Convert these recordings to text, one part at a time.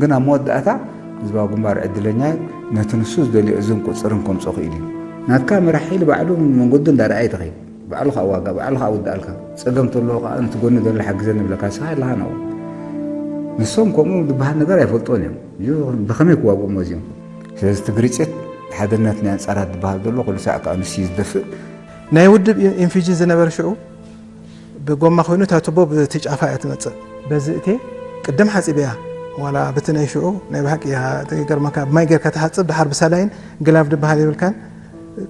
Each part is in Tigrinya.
ግን ኣብ መወዳእታ ህዝባዊ ግንባር ዕድለኛ እዩ። ነቲ ንሱ ዝደልዮ እዝን ቁፅርን ከምፅኦ ክኢሉ እዩ። ናትካ መራሒ ኢሉ ባዕሉ መንገዱ እንዳረኣየ ተኸይድ። ባዕሉ ከዓ ዋጋ፣ ባዕሉ ከዓ ውዳእልካ። ፀገም ተለዎ ከዓ ነቲ ጎኒ ዘሎ ሓግዘኒ ይብለካ፣ ንስኻ ኣለኻ ናብኡ። ንሶም ከምኡ ዝበሃል ነገር ኣይፈልጥዎን እዮም። እዩ ብኸመይ ክዋግኡ መዚዮም? ስለዚ እቲ ግርጭት ሓድነት ናይ ኣንፃራት ዝበሃል ዘሎ ኩሉ ሳዕ ከዓ ንሱ እዩ ዝደፍእ። ናይ ውድብ ኢ-፣ ኢንፊጅን ዝነበረ ሽዑ ብጎማ ኮይኑ እታ ቱቦ ብቲ ጫፋ እያ ትመጽእ። በዚ እቴ ቅድም ሓጺበያ። ዋላ ብቲ ናይ ሽዑ ናይ ብሓቂ ኢኻ፣ ይገርመካ፣ ብማይ ጌርካ ትሓጽብ፣ ድሓር ብሳላይን ግላቭ ድበሃል የብልካን።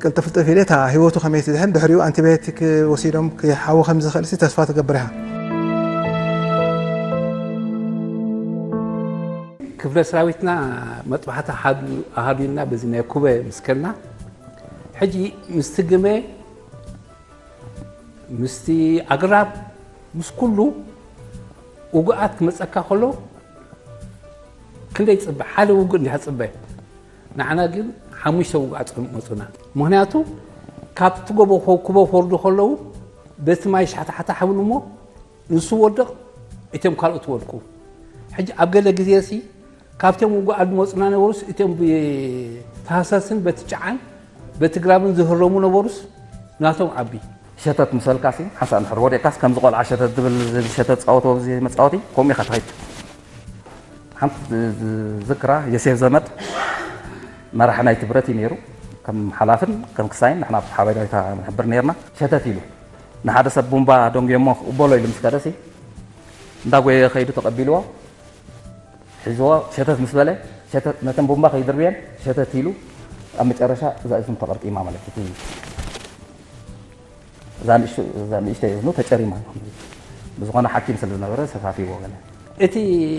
ቅልጥፍጥፍ ኢለ እታ ህይወቱ ከመይ ትድሕን፣ ድሕሪኡ ኣንቲባዮቲክ ወሲዶም ክሓዊ ከም ዝኽእል ሲ ተስፋ ትገብር ኢኻ። ክፍለ ሰራዊትና መጥባሕቲ ኣሃዱ-፣ ኣሃዱና በዚ ናይ ኩበ ምስከና። ሕጂ ምስቲ ግመ ምስቲ ኣግራብ፣ ምስ ኩሉ ውጉኣት ክመጸካ ከሎ፣ ክንደይ ጽበ፣ ሓደ ውጉእ እንዲኻ ጽበ። ንዓና ግን ሓሙሽተ ውጉኣት ጸም-፣ መጹና። ምኽንያቱ፣ ካብቲ ጎቦ ኮ-፣ ኩቦ ክወርዱ ከለዉ፣ በቲ ማይ ሻሕታሕታ ሓብሉ እሞ፣ ንሱ ወድቕ፣ እቶም ካልኦት ወድቁ። ሕጂ ኣብ ገለ ግዜ ሲ፣ ካብቶም ውጉኣት ዝመጹና ነበሩስ፣ እቶም ብታህሳስን በቲ ጨዓን በቲ ግራብን ዝህረሙ ነበሩስ፣ ናቶም ዓቢ። ሸተት ምሰልካሲ፣ ሓንሳእ እንድሕር ወዲቕካስ፣ ከምዚ ቆልዓ ሸተት ዝብል፣ ሸተት ጻወቶ ኣብዚ መጻወቲ፣ ከምኡ ኢኻ ትኸይድ። ሓንቲ ዝ-፣ ዝ-፣ ዝክራ፣ ዮሴፍ ዘመድ፣ መራሒ ናይቲ ብረት እዩ ነይሩ። ከም ሓላፍን ከም ክሳይን ንሕና ብሓባር ዳዊታ ንሕብር ነይርና። ሸተት ኢሉ፣ ንሓደ ሰብ ቡምባ ደንጉዮ እሞ፣ ቅበሎ ኢሉ ምስ ከደሲ፣ እንዳጎየ ከይዱ ተቐቢልዎ። ሒዝዎ ሸተት ምስ በለ፣ ሸተት፣ ነተን ቡምባ ከይድርብየን ሸተት ኢሉ፣ ኣብ መጨረሻ እዛ እዝኑ ተቐርጢማ ማለት እቲ፣ እዛ ንእሽቶ-፣ እዛ ንእሽተይ እዝኑ ተጨሪማ። ብዝኾነ ሓኪም ስለ ዝነበረ ሰፋፊዎ ገለ። እቲ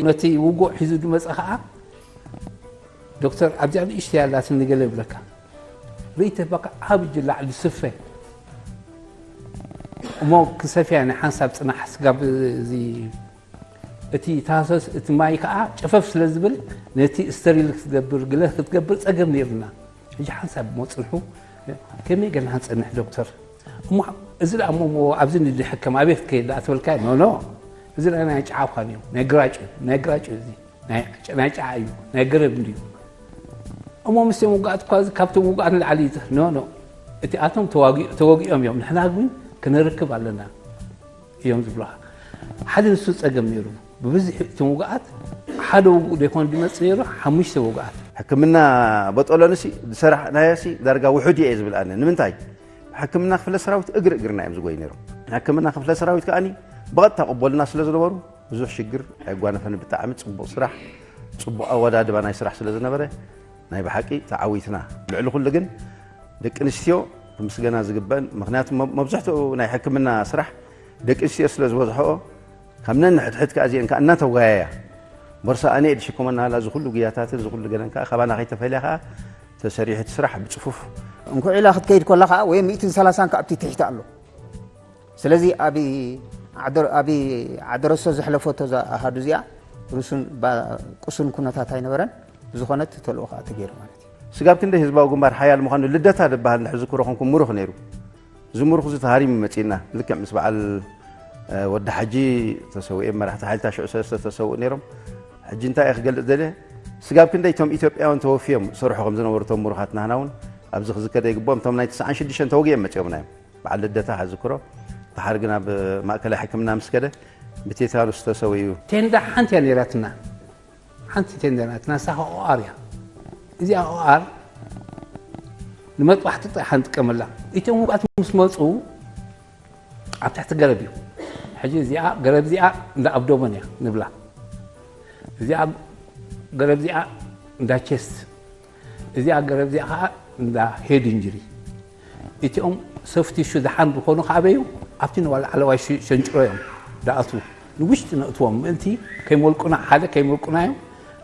ነቲ ውጉእ ሒዙ ዝመጸ ኸኣ ዶክተር ኣብዚኣ ንእሽተይ ኣላትኒ ገለ ይብለካ። ርእይቶ በቃ ዓቢ ጅላዕ ዝስፈ። እሞ ክሰፍያ ናይ ሓንሳብ ጽናሕ ስጋብ እዚ እቲ ታህሳስ እቲ ማይ ከኣ ጨፈፍ ስለ ዝብል ነቲ ስተሪል ክትገብር፣ ግለ ክትገብር ጸገም ነይሩና። ሕጂ ሓንሳብ እሞ ጽንሑ፣ ከመይ ገና ክንጸንሕ ዶክተር? እሞ እዚ ደኣ እሞ፣ እሞ ኣብዚ ንድሕከም ኣበይ ክትከይድ ደኣ ትበልካ? ኖ፣ ኖ። እዚ ደኣ ናይ ጨዓ እኳ እዩ፣ ናይ ግራጭ እዩ፣ ናይ ግራጭ እዩ እዚ። ናይ ጨ-፣ ናይ ጨዓ እዩ፣ ናይ ገረብ እንድዩ። እሞ ምስቶም ውጉኣት እኳ እዚ ካብቶም ውጉኣት ንላዕሊ እዩ። ኖ፣ ኖ። እቲ ኣቶም ተዋጊ-፣ ተወጊኦም እዮም፣ ንሕና ግን ክነርክብ ኣለና እዮም ዝብሉኻ። ሓደ ንሱ ጸገም ነይሩ። ብብዝሒ እቶም ውጉኣት ሓደ ውጉእ ዘይኮነ ዝመጽእ ነይሩ፣ ሓሙሽተ ውጉኣት። ሕክምና በጦሎንሲ ዝሰራሕናዮሲ ዳርጋ ውሑድ እየ ዝብል ኣነ። ንምንታይ? ሕክምና ክፍለ ሰራዊት እግሪ እግርና እዮም ዝጎዩ ነይሮም። ሕክምና ክፍለ ሰራዊት ከኣኒ ብቐጥታ ቅበሉና ስለ ዝነበሩ ብዙሕ ሽግር ኣየጓነፈን። ብጣዕሚ ጽቡቕ ስራሕ፣ ጽቡቕ ኣወዳድባ ናይ ስራሕ ስለ ዝነበረ ናይ ብሓቂ ተዓዊትና። ልዕሊ ኩሉ ግን ደቂ ኣንስትዮ ክምስገና ዝግበን፣ ምኽንያቱ መ-፣ መብዛሕትኡ ናይ ሕክምና ስራሕ ደቂ ኣንስትዮ ስለ ዝበዝሖኦ ካብ ነንሕድሕድ ከኣ እዚአን ከኣ እናተወያያ ቦርሳ ኣነ እየ ዝሽከመና ሃላ እዚ ኩሉ ጉያታትን እዚ ኩሉ ገለን ከኣ ካባና ከይተፈልያ ከኣ ተሰሪሑ እቲ ስራሕ ብጽፉፍ። እንኩዒላ ክትከይድ ከላ ከኣ ወይ ሚእትን ሰላሳን ከኣ ኣብቲ ትሕቲ ኣሎ። ስለዚ ኣብ ዓደ-፣ ኣብ ዓደረሶ ዘሕለፈቶ እዛ ኣሃዱ እዚኣ ርሱን ባ-፣ ቅሱን ኩነታት ኣይነበረን። ብዝኾነ እቲ ተልእኾ ከኣ ተገይሩ ማለት እዩ። ስጋብ ክንደይ ህዝባዊ ግንባር ሓያል ምዃኑ ልደታ ዝበሃል እንድሕር ዝዝክሮ ኮንኩም ምሩኽ ነይሩ። እዚ ምሩኽ እዚ ተሃሪሙ መጺእና። ልክዕ ምስ በዓል፣ እ፣ ወዲ ሓጂ ተሰዊኦም መራሕቲ ሓይልታት ሽዑ ሰለስተ ተሰውኡ ነይሮም። ሕጂ እንታይ እየ ክገልጽ ደልየ? ስጋብ ክንደይ እቶም ኢትዮጵያውያን ተወፍዮም ዝሰርሑ ከም ዝነበሩ እቶም ምሩኻት ናህና እውን ኣብዚ ክዝከር ዘይግብኦም እቶም ናይ ትስዓን ሽዱሽተን ተወጊኦም መጺኦምና እዮም። በዓል ልደታ ከዝክሮ፣ ደሓር ግን ኣብ ማእከላይ ሕክምና ምስ ከደ ብቴታኑስ ተሰዊኡ። ቴንዳ ሓንቲ እያ ነይራትና። ሓንቲ ቴንዳ ናትና ንሳ ኸዓ ኦኣር እያ። እዚኣ ኦኣር ንመጥባሕቲ ጥራሕ ንጥቀመላ። እቶም ውጉኣት ምስ መጹ ኣብ ትሕቲ ገረብ እዩ። ሕጂ እዚኣ ገረብ እዚኣ እንዳ ኣብዶመን እያ ንብላ። እዚኣ ገረብ እዚኣ እንዳ ቸስት፣ እዚኣ ገረብ እዚኣ ኸዓ እንዳ ሄድ ኢንጅሪ። እቲኦም ሶፍት ቲሹ ደሓን ዝኾኑ ከኣበዩ ኣብቲ ንዋል ዓለዋይ ሽ-፣ ሸንጭሮ እዮም ደኣትዉ። ንውሽጢ ነእትዎም ምእንቲ ከይመልቁና፣ ሓደ ከይመልቁና እዮም።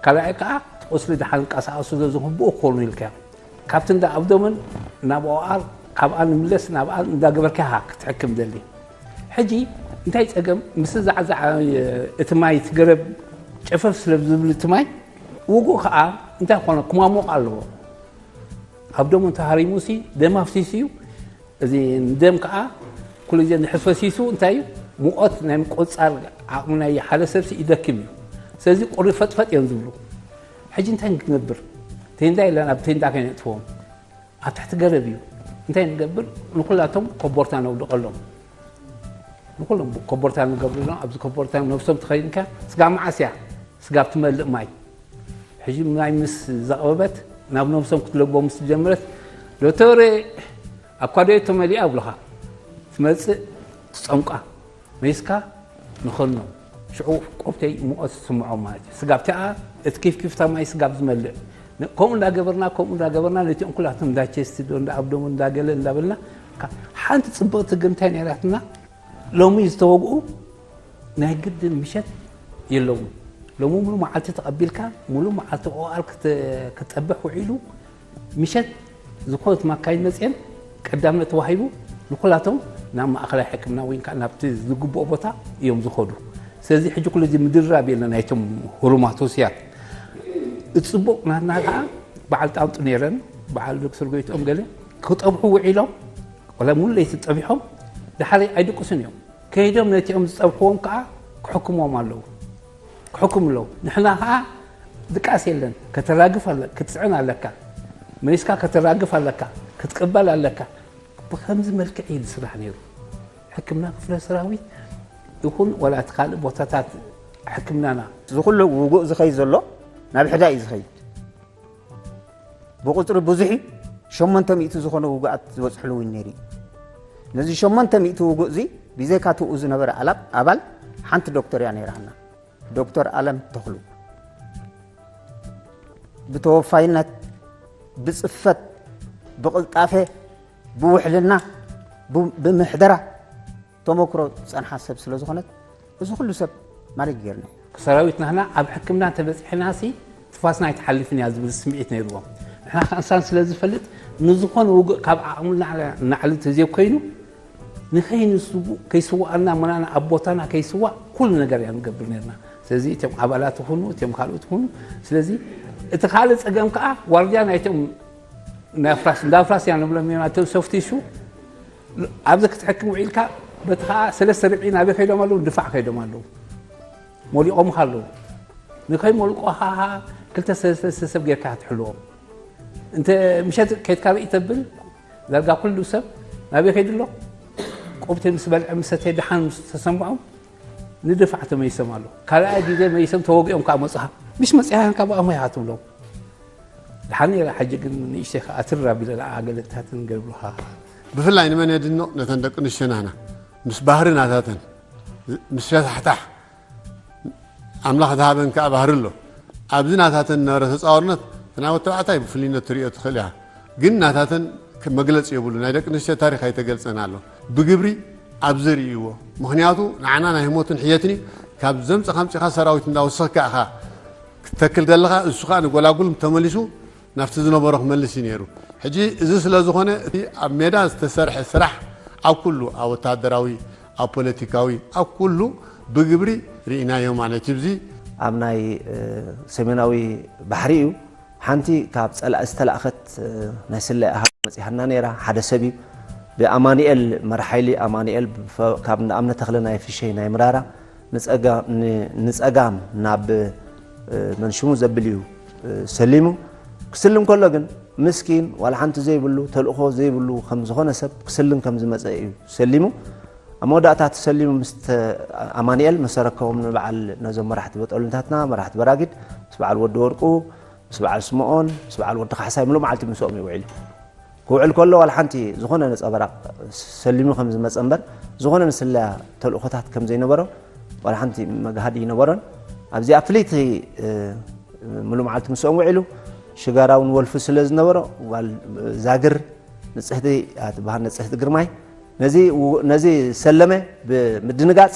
ካልኣይ ከኣ ቁስሊ ደሓን ቀሳቀሱ ዘዝኽብኡ ክኾኑ ኢልካ እዮም። ካብቲ እንዳ ኣብዶምን ናብ ኦኣር ካብኣ ንምለስ ናብኣ እንዳገበርካ ኢኻ ክትሕክም ደሊ። ሕጂ እንታይ ጸገም ምስ ዛዕዛዕ እቲ ማይ እቲ ገረብ ጨፈፍ ስለ ዝብል እቲ ማይ ውጉእ ከኣ እንታይ ኮነ ክማሞቕ ኣለዎ። ኣብዶምን ተሃሪሙሲ ደም ኣፍሲሱ እዩ። እዚ ደም ከኣ ኩሉ ግዜ እንድሕር ፈሲሱ እንታይ እዩ? ሙቐት ናይ ምቁጽጻር ዓቕሚ ናይ ሓደ ሰብሲ ይደክም እዩ። ስለዚ ቁሪ ፈጥፈጥ እዮም ዝብሉ። ሕጂ እንታይ ክንገብር? ቴንዳ የለን፣ ኣብ ቴንዳ ከይነጥፍዎም። ኣብ ትሕቲ ገረብ እዩ። እንታይ ንገብር? ንኹላቶም ኮቦርታ ነውድቐሎም። ንኹሎም ኮቦርታ ንገብርሎም። ኣብዚ ኮቦርታ ነብሶም ተኸይንካ ስጋ መዓስ እያ? ስጋብ ትመልእ ማይ። ሕጂ ማይ ምስ ዘቕበበት ናብ ነብሶም ክትለግቦ ምስ ጀመረት፣ ዶክተር ኣኳዶዮ ተመሊኣ ኣብሉኻ። ትመጽእ ትጸምቃ። መይስካ ንኸኖም። ሽዑ ቆብተይ ሙቐት ዝስምዖም ማለት እዩ። ስጋብ እቲኣ እቲ ኪፍኪፍታ ማይ ስጋብ ዝመልእ። ን-፣ ከምኡ እንዳገበርና፣ ከምኡ እንዳገበርና ነቲኦም ኩላቶም እንዳ ቸስቲ ዶ፣ እንዳ ኣብዶም፣ እንዳገለ እንዳበልና፣ ካ-፣ ሓንቲ ጽብቕቲ ግን እንታይ ነይራትና? ሎሚ ዝተወግኡ ናይ ግድን ምሸት የለውን። ሎሚ ሙሉ መዓልቲ ተቐቢልካ፣ ሙሉ መዓልቲ ኦኣር ክት-፣ ክትጠብሕ ውዒሉ፣ ምሸት ዝኾነት ማካይን መፅየን ቀዳምነት ተዋሂቡ ንኩላቶም ናብ ማእኸላይ ሕክምና ወይ ከዓ ናብቲ ዝግብኦ ቦታ እዮም ዝኸዱ። ስለዚ ሕጂ ኩሉ እዚ ምድርራብ የለን ናይቶም ህሩማት ወስያት። እቲ ፅቡቕ ናትና ከዓ በዓል ጣንጡ ነይረን፣ በዓል ዶክተር ጎይትኦም ገለ ክጠብሑ ውዒሎም፣ ወላ ሙሉ ለይቲ ጠቢሖም፣ ድሓር ኣይድቅሱን እዮም። ከይዶም ነቲኦም ዝጠብሕዎም ከዓ ክሕክምዎም ኣለዉ። ክሕክሙ ኣለዉ። ንሕና ከዓ ድቃስ የለን። ከተራግፍ ኣለ-፣ ክትፅዕን ኣለካ። መሊስካ ከተራግፍ ኣለካ። ክትቅበል ኣለካ። ብኸምዚ መልክዕ እዩ ዝስራሕ ነይሩ። ሕክምና ክፍለ ሰራዊት ይኹን ወላ እቲ ካልእ ቦታታት ሕክምናና። እዚ ኩሉ ውጉእ ዝኸይድ ዘሎ ናብ ሕዳ እዩ ዝኸይድ። ብቁፅሪ ብዙሕ እዩ። ሸሞንተ ሚእቲ ዝኾነ ውጉኣት ዝበፅሕሉ እውን ነይሩ እዩ። ነዚ ሸሞንተ ሚእቲ ውጉእ እዚ ብዘይካ ትብኡ ዝነበረ ኣላብ-፣ ኣባል ሓንቲ ዶክተር እያ ነይራና። ዶክተር ኣለም ተኽሉ። ብተወፋይነት፣ ብፅፈት፣ ብቕልጣፈ፣ ብውሕልና፣ ብ-፣ ብምሕደራ ተመክሮ ዝፀንሓ ሰብ ስለ ዝኾነት፣ እዚ ኩሉ ሰብ ማኔጅ ጌርና ኢና። ሰራዊት ናህና ኣብ ሕክምና እንተበፂሕናሲ ትፋስና ኣይትሓልፍን እያ ዝብል ስምዒት ነይርዎም። ንሕና ከኣ እንሳን ስለ ዝፈልጥ፣ ንዝኾነ ውግእ ካብ ዓቕምና ንላዕሊ እንተዘይኮይኑ፣ ንኸይንስውእ፣ ከይስዋኣና፣ መናና ኣብ ቦታና ከይስዋእ ኩሉ ነገር ኢና ንገብር ነርና። ስለዚ እቶም ኣባላት ይኹኑ፣ እቶም ካልኦት ይኹኑ፣ ስለዚ እቲ ካልእ ጸገም ከኣ ዋርድያ ናይቶም ናይ ኣፍራስ፣ እንዳ ኣፍራስ ኢና ንብሎም ነርና፣ እቶም ሶፍት ቲሹ ኣብዚ ክትሕክም ውዒልካ፣ በቲ ከኣ ሰለስተ ርብዒ ናበይ ከይዶም ኣለዉ? ድፋዕ ከይዶም ኣለዉ። ሞሊቖምኻ ኣለዉ። ንኸይሞልቁኻ ክልተ ሰለስተ ሰብ ጌርካ ክትሕልዎም። እንተ ምሸት ከይድካ ርኢ ተብል፣ ዳርጋ ኩሉ ሰብ ናበይ ከይዱ ኣሎ? ቆብቲ ምስ በልዐ፣ ምስ ሰተየ፣ ደሓን ምስ ተሰምዖም፣ ንድፋዕ ተመይሶም ኣሎ። ካልኣይ ግዜ መይሶም ተወጊኦም ከዓ መፅኻ። ምስ መፅኻ ካብ ኣሞ ኢኻ ትብሎም። ድሓን ነይራ፣ ሕጂ ግን ንእሽተይ ከዓ ትር ኣቢለ ንዓ ገለታትን ገብሩኻ። ብፍላይ ንመን የድንቕ? ነተን ደቂ ኣንስትዮ ናህና። ምስ ባህሪ ናታተን፣ ምስ ፈታሕታሕ፣ ኣምላኽ ዝሃበን ከዓ ባህሪ ኣሎ። ኣብዚ ናታተን ዝነበረ ተጻዋርነት፣ እቲ ናይ ወዲ ተባዕታይ ብፍልይነት ትሪኦ ትኽእል ኢኻ። ግን ናታተን መግለጺ የብሉ። ናይ ደቂ ኣንስትዮ ታሪኽ ኣይተገልጸን ኣሎ። ብግብሪ ኣብዚ ርእይዎ። ምኽንያቱ ንዓና ናይ ህሞትን ሕየትን እዩ። ካብ ዘምጽኻ ኣምጺኻ ሰራዊት እንዳወሰኽካ ኢኻ ክትተክል ከለኻ፣ እሱ ኸኣ ንጎላጉል ተመሊሱ ናብቲ ዝነበሮ ክመልስ እዩ ነይሩ። ሕጂ እዚ ስለ ዝኾነ፣ እቲ ኣብ ሜዳ ዝተሰርሐ ስራሕ ኣብ ኩሉ፣ ኣብ ወተሃደራዊ፣ ኣብ ፖለቲካዊ፣ ኣብ ኩሉ ብግብሪ ርኢናዮ ማለት እዩ። እዚ ኣብ ናይ፣ እ፣ ሰሜናዊ ባሕሪ እዩ። ሓንቲ ካብ ጸላኢ ዝተላእኸት፣ እ፣ ናይ ስለያ ኣሃዱ መጺሃና ነይራ። ሓደ ሰብ እዩ። ብኣማኑኤል መራሕ ሓይሊ፣ ኣማኑኤል ብፈ-፣ ካብ እንዳ እምነ ተኽለ ናይ ፍሸይ ናይ ምራራ ንጸጋ-፣ ን-፣ ንጸጋም ናብ፣ እ፣ መንሽሙ ዘብል እዩ፣ እ፣ ሰሊሙ። ክስልም ከሎ ግን ምስኪን፣ ዋላ ሓንቲ ዘይብሉ፣ ተልእኾ ዘይብሉ ከም ዝኾነ ሰብ ክስልም ከም ዝመጸ እዩ ሰሊሙ። ኣብ መወዳእታ ተሰሊሙ ምስ ተ-፣ ኣማኑኤል ምስ ኣረከቦም ንበዓል ነዞም መራሕቲ በጦልንታትና፣ መራሕቲ በራጊድ፣ ምስ በዓል ወዲ ወርቁ፣ ምስ በዓል ስምኦን፣ ምስ በዓል ወዲ ካሕሳይ ምሉእ መዓልቲ ምስኦም እዩ ውዒሉ። ክውዕል ከሎ ዋላ ሓንቲ ዝኾነ ነጸብራቕ ሰሊሙ ከም ዝመጸ እምበር፣ ዝኾነ ንስለያ ተልእኾታት ከም ዘይነበሮ ዋላ ሓንቲ መግሃዲ ኣይነበሮን። ኣብዚኣ ፍልይቲ፣ እ፣ ምሉእ መዓልቲ ምስኦም ውዒሉ። ሽጋራ እውን ወልፊ ስለ ዝነበሮ፣ ጓል ዛግር ንጽህቲ እያ ትበሃል፣ ንጽህቲ ግርማይ። ነዚ ው-፣ ነዚ ሰለመ ብምድንጋጽ፣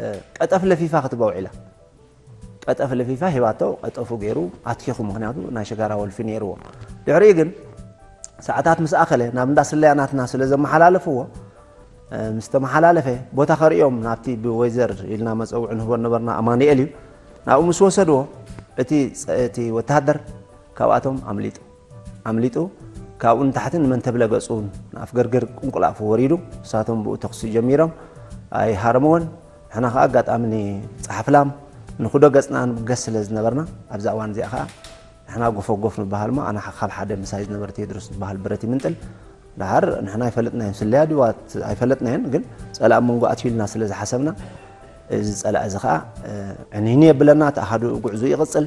እ፣ ቀጠፍ ለፊፋ ክትባ ውዒላ። ቀጠፍ ለፊፋ ሂባቶ፣ ቀጠፉ ገይሩ ኣትኪኹ፣ ምኽንያቱ ናይ ሽጋራ ወልፊ ነይርዎ። ድሕሪኡ ግን ሰዓታት ምስ ኣኸለ ናብ እንዳ ስለያ ናትና ስለ ዘመሓላለፍዎ፣ እ፣ ምስ ተመሓላለፈ፣ ቦታ ከርእዮም ናብቲ ብወይዘር ኢልና መጸውዒ ንህቦ ነበርና፣ ኣማኑኤል እዩ። ናብኡ ምስ ወሰድዎ፣ እቲ ጸ-፣ እቲ ወተሃደር ካብኣቶም ኣምሊጡ። ኣምሊጡ፣ ካብኡ ንታሕቲ ንመንተብለ ገጹ ንኣፍ ገርገር ቁንቁል ኣፉ ወሪዱ። ንሳቶም ብኡ ተኹሲ ጀሚሮም፣ ኣይሃረምዎን። ንሕና ኸኣ ኣጋጣሚ ንጸሓፍላም ንኹዶ ገጽና ንብገስ ስለ ዝነበርና፣ ኣብዛ እዋን እዚኣ ኸኣ ንሕና ጎፈጎፍ ንበሃል እሞ፣ ኣነ ካብ ሓደ ምሳይ ዝነበረ ቴድሮስ ዝበሃል ብረት ይምንጥል። ደሓር ንሕና ኣይፈለጥናዮን፣ ስለያ ድዩ ኣይፈለጥናዮን፣ ግን ጸላእ ኣብ መንጎ ኣትዩ ኢልና ስለ ዝሓሰብና፣ እዚ ጸላእ እዚ ኸኣ፣ እ፣ ዕንህኒ የብለና፣ እቲ ኣሃዱ ጉዕዞ ይቕጽል።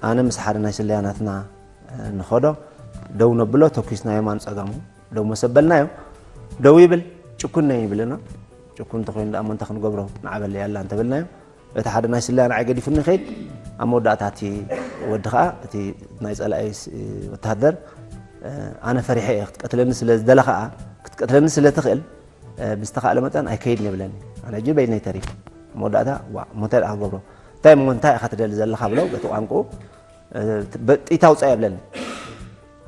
ኣነ ምስ ሓደ ናይ ስለያ ናትና፣ እ፣ ንኸዶ፣ ደው ነብሎ፣ ተኲስና የማን ጸጋሙ፣ ደው መሰበልናዮ። ደው ይብል፣ ጭኩን ነይ ይብለና። ጭኩን እንተኾይኑ ደኣ እሞ እንታይ ክንገብሮ፣ ንዓበለ ያላ እንተበልናዮ፣ እቲ ሓደ ናይ ስለያ ንዓይ ገዲፉኒ ይኸይድ። ኣብ መወዳእታ እቲ ወዲ ኸኣ፣ እቲ ናይ ጸላኢ ስ-፣ ወተሃደር፣ እ፣ ኣነ ፈሪሐ እየ፣ ክትቀትለኒ ስለ ዝደለ ኸኣ፣ ክትቀትለኒ ስለ ትኽእል፣ እ፣ ብዝተኻእለ መጠን ኣይከይድን የብለኒ። ኣነ ሕጂ በይነይ ተሪፈ። ኣብ መወዳእታ፣ "ዋእ፣ እሞ እንታይ ደኣ ክገብሮ? እንታይ እሞ እንታይ ኢኻ ትደሊ ዘለኻ?" ብሎ፣ በቲ ቋንቋኡ፣ እ፣ ት-፣ በ-፣ ጥይት ኣውጻእ የብለኒ።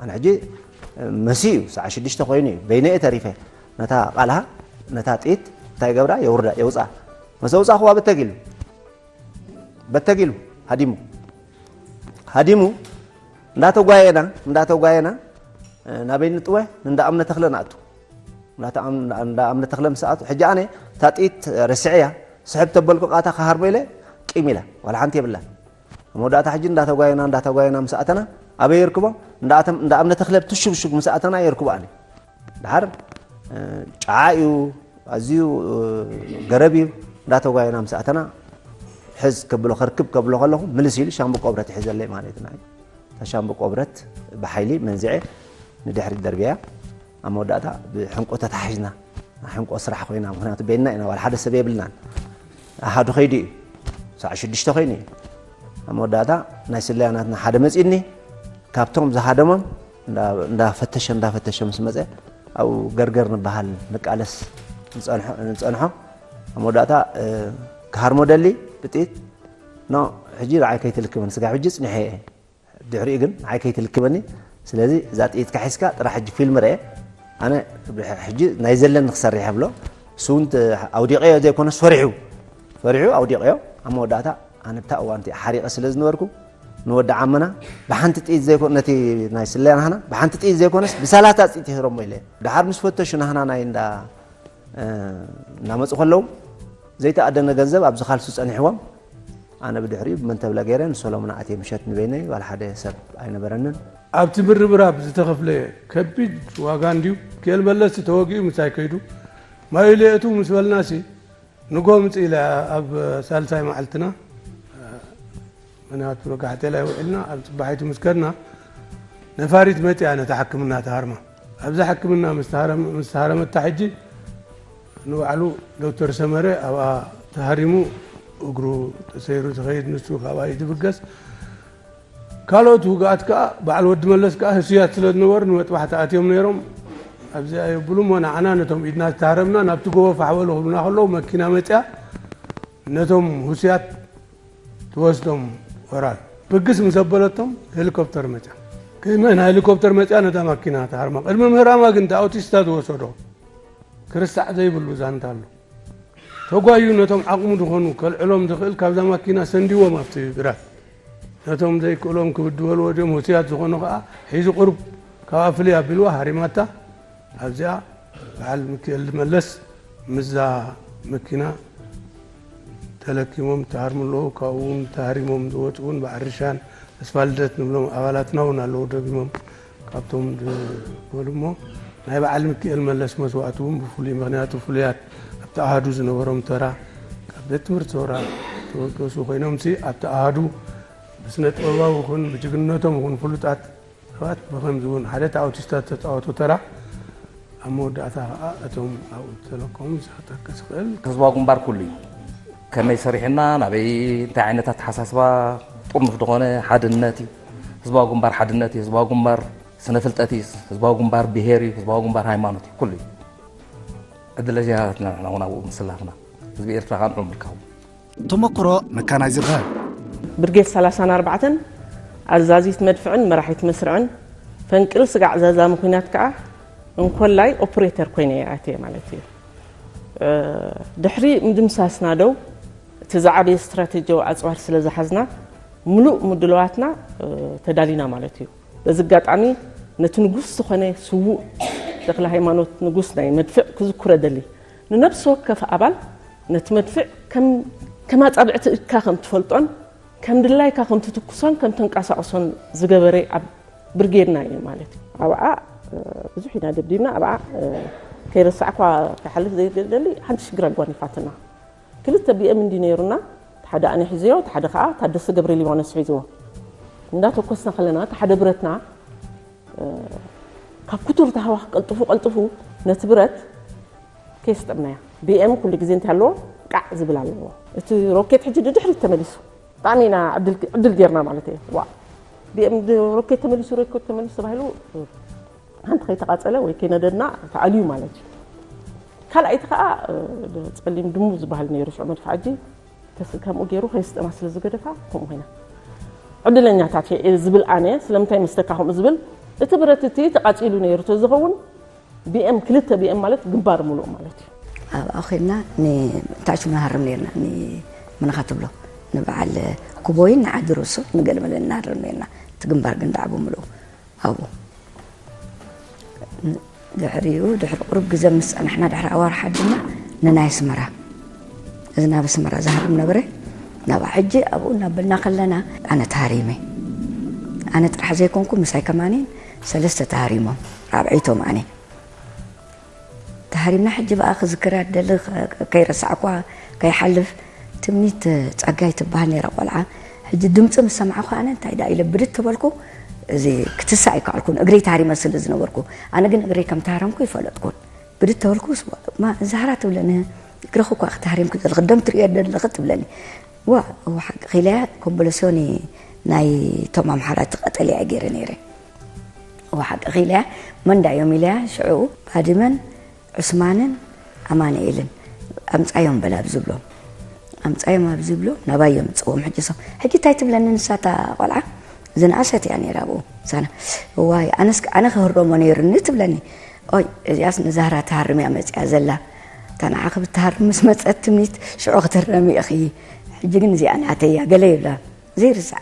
ኣነ ሕጂ፣ እ፣ መሲ እዩ፣ ሰዓት ሽዱሽተ ኮይኑ እዩ፣ በይነ እየ ተሪፈ። ነታ ቃልሃ፣ ነታ ጥይት እንታይ ይገብራ? የውርዳ፣ የውጻ። መስ ኣውጻእኽዋ በተግ ኢሉ። በተግ ኢሉ፣ ሃዲሙ። ሃዲሙ፣ እንዳተጓየና፣ እንዳተጓየና፣ እ፣ ናበይ ንጥወ? ንእንዳ እምነ ተኽለ ንኣቱ። እንዳ ኣም-፣ እንዳ እምነ ተኽለ ምስ ኣቱ፣ ሕጂ ኣነ እታ ጥይት ረስዐያ፣ ስሕብ ተበልኩ ቃታ ክሃርሞ ኢለ፣ ቂም ኢላ፣ ዋላ ሓንቲ የብላን። ኣብ መወዳእታ ሕጂ እንዳተጓየና፣ እንዳተጓየና ምስ ኣተና፣ ኣበይ የርክቦ? እንዳ ኣተም-፣ እንዳ እምነ ተኽለ ብትሹግሹግ ምስ ኣተና የርክቦ ኣነ። ደሓር፣ እ፣ ጨዓ እዩ፣ ኣዝዩ፣ እ፣ ገረብ እዩ። እንዳተጓየና ምስ ኣተና፣ ሕዝ ከብሎ፣ ከርክብ ከብሎ ከለኹ፣ ምልስ ኢሉ ሻምብቆ ብረት ይሕዘለይ ማለት እዩ። እታ ሻምብቆ ብረት ብሓይሊ መንዚዐ ንድሕሪት ደርብያ። ኣብ መወዳእታ ብሕንቆ ተታሒዝና። ሕንቆ ስራሕ ኮይና፣ ምኽንያቱ በይንና ኢና፣ ዋላ ሓደ ሰብ የብልናን። ኣሃዱ ከይዱ እዩ። ሰዓት ሽዱሽተ ኮይኑ እዩ። ኣብ መወዳእታ ናይ ስለያ ናትና ሓደ መጺእኒ፣ ካብቶም ዝሃደሞም እንዳ-፣ እንዳፈተሸ፣ እንዳፈተሸ ምስ መጸ፣ ኣብኡ ገርገር ንበሃል ንቃለስ ንጸንሖ፣ ንጸንሖ። ኣብ መወዳእታ፣ እ፣ ክሃርሞ ደሊ ብጥይት፣ "ኖ፣ ሕጂ ንዓይ ከይትልክበኒ፣ ስጋብ ሕጂ ጽኒሐ እየ። ድሕሪኡ ግን ንዓይ ከይትልክበኒ፣ ስለዚ እዛ ጥይትካ ሒዝካ ጥራሕ ሕጂ ፊልም ርአ፣ ኣነ ሕጂ ናይ ዘለኒ ክሰርሕ" ብሎ። እሱ እውን ተ-፣ ኣውዲቐዮ ዘይኮነስ ፈሪሑ፣ ፈሪሑ ኣውዲቐዮ። ኣብ መወዳእታ ኣነ ብታ እዋንቲ ሓሪቐ ስለ ዝነበርኩ፣ ንወዲ ዓመና ብሓንቲ ጥይት ዘይኮ-፣ ነቲ ናይ ስለያ ናህና ብሓንቲ ጥይት ዘይኮነስ ብሰላሳ ጥይት ይህረሞ ኢለ። ደሓር ምስ ፈተሹ ናህና ናይ እንዳ፣ እ፣ እናመጹ ከለዉ ዘይተኣደነ ገንዘብ ኣብዚ ካልሱ ጸኒሕዎም። ኣነ ብድሕሪኡ ብመንተብለ ገይረ ንሰሎሙን ኣትየ ምሸት ንበይነይ፣ ዋላ ሓደ ሰብ ኣይነበረንን። ኣብቲ ምርብራብ ዝተኸፍለ ከቢድ ዋጋ እንድዩ፣ ኬል መለስ ተወጊኡ ምሳይ ከይዱ ማይ ኢሉ የእትው ምስ በልናሲ፣ ንጎ ምጽእ ኢለ ኣብ ሳልሳይ መዓልትና፣ ምክንያቱ ረጋሕቴ ላይ ውዕልና ኣብ ጽባሒቱ ምስ ከድና፣ ነፋሪት መጽያ ነታ ሕክምና ተሃርማ። ኣብዛ ሕክምና ምስ ተሃረመ-፣ ምስ ተሃረመታ ሕጂ ንባዕሉ ዶክተር ሰመረ ኣብኣ ተሃሪሙ፣ እግሩ ተሰይሩ ዝኸይድ፣ ንሱ ካብኣ እዩ ዝብገስ። ካልኦት ውግኣት ከኣ፣ በዓል ወዲ መለስ ከኣ ህሱያት ስለ ዝነበሩ ንመጥባሕቲ ኣትዮም ነይሮም። ኣብዚኣ የብሉ እሞ ንዓና ነቶም ኢድና ዝተሃረምና ናብቲ ጎቦ ፋሕ በሉ ክብሉና ከለዉ መኪና መጽያ ነቶም ህሱያት ትወስዶም። ወራር ብግስ ምስ ኣበለቶም ሄሊኮፕተር መጽያ። ቅድሚ ናይ ሄሊኮፕተር መጽያ ነታ ማኪና ተሃርማ። ቅድሚ ምህራማ ግን እቲ ኣውቲስታ ዝወሰዶ ክርሳዕ ዘይብሉ ዛንታ ኣሎ። ተጓዩ ነቶም ዓቕሙ ዝኾኑ ከልዕሎም ዝኽእል ካብዛ ማኪና ሰንዲዎም ኣብቲ ግራት። ነቶም ዘይክእሎም ክብድበልዎ ድዮም ህሱያት ዝኾኑ ከኣ ሒዙ ቁሩብ ካብኣ ፍልይ ኣቢልዋ ሃሪማታ። ኣብዚኣ በዓል ሚኪኤል መለስ ምስዛ መኪና ተለኪሞም ተሃርሙ ኣለዉ። ካብኡ እውን ተሃሪሞም ዝወፁ እውን በዓል ርሻን ተስፋ ልደት ንብሎም ኣባላትና እውን ኣለዉ ደጊሞም ካብቶም ዝበሉ እሞ ናይ በዓል ሚኪኤል መለስ መስዋእቲ እውን ብፍሉይ ምክንያቱ ፍሉያት ኣብቲ ኣሃዱ ዝነበሮም ተራ ካብ ቤት ትምህርቲ ሰውራ ተበገሱ ኮይኖም ሲ ኣብቲ ኣሃዱ ብስነ ጥበባዊ ይኹን ብጅግንነቶም ይኹን ፍሉጣት ሰባት ብኸምዚ እውን ሓደ እቲ ኣውቲስታ ዝተፃወቶ ተራ ኣብ መወዳእታ ከዓ እቶም ኣብኡ ዝተለከሙ ዝኽጠቅስ ይኽእል። ህዝባዊ ግንባር ኩሉ እዩ። ከመይ ሰሪሕና ናበይ እንታይ ዓይነት ኣተሓሳስባ ጥርኑፍ ዝኾነ ሓድነት እዩ። ህዝባዊ ግንባር ሓድነት እዩ። ህዝባዊ ግንባር ስነ ፍልጠት እዩ። ህዝባዊ ግንባር ብሄር እዩ። ህዝባዊ ግንባር ሃይማኖት እዩ። ኩሉ እዩ። ዕድለ ዜናታትና ንሕና እውን ኣብኡ ምስላፍና ህዝቢ ኤርትራ ከዓ ንዑ ምርካቡ። ተመክሮ መካናይዝድ ራል። ብርጌድ ሰላሳን ኣርባዕተን ኣዛዚት መድፍዕን መራሒት መስርዕን ፈንቅል ስጋዕ ዛዛሚ ኲናት ከኣ እንኮላይ ኦፕሬተር ኮይነ እየ ኣትየ ማለት እዩ። ድሕሪ ምድምሳስና ደው እቲ ዝዓበየ ስትራቴጂያዊ ኣፅዋር ስለ ዝሓዝና ምሉእ ምድለዋትና ተዳሊና ማለት እዩ። በዚ ኣጋጣሚ ነቲ ንጉስ ዝኾነ ስዉእ ተኽለ ሃይማኖት ንጉስ ናይ መድፍዕ ክዝክሮ እደሊ። ንነብሲ ወከፍ ኣባል ነቲ መድፍዕ ከም ኣጻብዕቲ እድካ ከም ትፈልጦን ከም ድላይካ ከም ትትኩሶን ከም ተንቀሳቕሶን ዝገበረ ኣብ ብርጌድና እዩ ማለት እዩ። ኣብኣ ብዙሕ ኢና ደብዲብና። ኣብኣ ከይረሳዕኳ ክሓልፍ ዘይደሊ ሓንቲ ሽግር ኣጓኒፋትና። ክልተ ቢኤም እንዲ ነይሩና፣ እቲ ሓደ ኣነ ሒዘዮ፣ እቲ ሓደ ከዓ ታደሰ ገብረ ሊባኖስ ሒዝዎ። እንዳተኮስና ከለና እቲ ሓደ ብረትና ካብ ክቱር ተሃዋኽ ቀልጥፉ ቀልጥፉ ነቲ ብረት ከየስጠምናያ። ቢኤም ኩሉ ግዜ እንታይ ኣለዎ? ቃዕ ዝብል ኣለዎ። እቲ ሮኬት ሕጂ ንድሕሪት ተመሊሱ። ብጣዕሚ ኢና ዕድል ዕድል ጌርና ማለት እየ። ዋ ቢኤም ሮኬት ተመሊሱ ሮኬት ተመሊሱ ተባሂሉ ሓንቲ ከይተቓጸለ ወይ ከይነደድና ተኣልዩ ማለት እዩ። ካልኣይቲ ከዓ ጸሊም ድሙ ዝበሃል ነይሩ ሽዑ መድፍዓጂ ከምኡ ገይሩ ከይስጠማ ስለ ዝገደፋ ከምኡ ኮይና ዕድለኛታት እየ ዝብል ኣነ። ስለምንታይ መስለካ ከምኡ ዝብል? እቲ ብረት እቲ ተቓጺሉ ነይሩ ተዝኸውን ቢኤም ክልተ ቢኤም ማለት ግንባር ሙሉእ ማለት እዩ። ኣብኣ ኮይንና ንታች ንሃርም ነርና ንመነኻ ትብሎ ንበዓል ኩቦይን ንዓዲ ርሱ ንገለመለ ንሃርም ነርና። እቲ ግንባር ግን ዳዕቡ ሙሉእ ኣብኡ ድሕሪኡ ድሕሪ ቁሩብ ግዜ ምስ ጸናሕና ድሕሪ ኣዋርሓ ድማ ንናይ ኣስመራ እዚ ናብ ኣስመራ ዝሃርም ነበረ። ናብኣ ሕጂ ኣብኡ እናበልና ከለና ኣነ ተሃሪመ። ኣነ ጥራሕ ዘይኮንኩ ምሳይ ከማኒን ሰለስተ ተሃሪሞም ራብዐይቶም ኣነ ተሃሪምና ሕጂ ብኣ ክዝክራ ደሊ ከይረሳዕኳ ከይሓልፍ ትምኒት ጸጋይ ትበሃል ነይራ ቆልዓ ሕጂ ድምፂ ምስ ሰማዕኩ ኣነ እንታይ ዳ ኢለ ብድት ተበልኩ እዚ ክትሳእ ኣይከኣልኩን እግረይ ተሃሪመ ስለ ዝነበርኩ ኣነ ግን እግረይ ከም ተሃረምኩ ይፈለጥኩን ብድት ተበልኩ ዛህራ ትብለኒ እግረኹ እኳ ክተሃሪምኩ ዘለኺ ደም ትርእዮ ደለኺ ትብለኒ ዋ እዋ ሓቂ ኺለያ ኮምበለሶኒ ናይ ቶም ኣምሓራ ትቐጠልያ ገይረ ነይረ እዋ ሓቂ ኺለያ መንዳዮም ኢለያ ሽዑ ባድመን ዑስማንን ኣማንኤልን ኣምጻዮም በል ኣብ ዝብሎም ኣምጻዮም ኣብ ዝብሎም ናባይ የምጽዎም ሕጂ ሶም ሕጂ እንታይ ትብለኒ ንሳ እታ ቆልዓ ዝነኣሰት እያ ነይራ ኣብኡ ሳና እዋይ ኣነስ ኣነ ክህረሞ ነይሩኒ ትብለኒ ኦይ እዚኣስ ንዛህራ ትሃርም እያ መጽያ ዘላ እታ ንዓኺ ብትሃርም ምስ መጸት ትምኒት ሽዑ ክትህረሚ ኢኺ ሕጂ ግን እዚኣ ናተይ እያ ገለ ይብላ ዘይርስዓ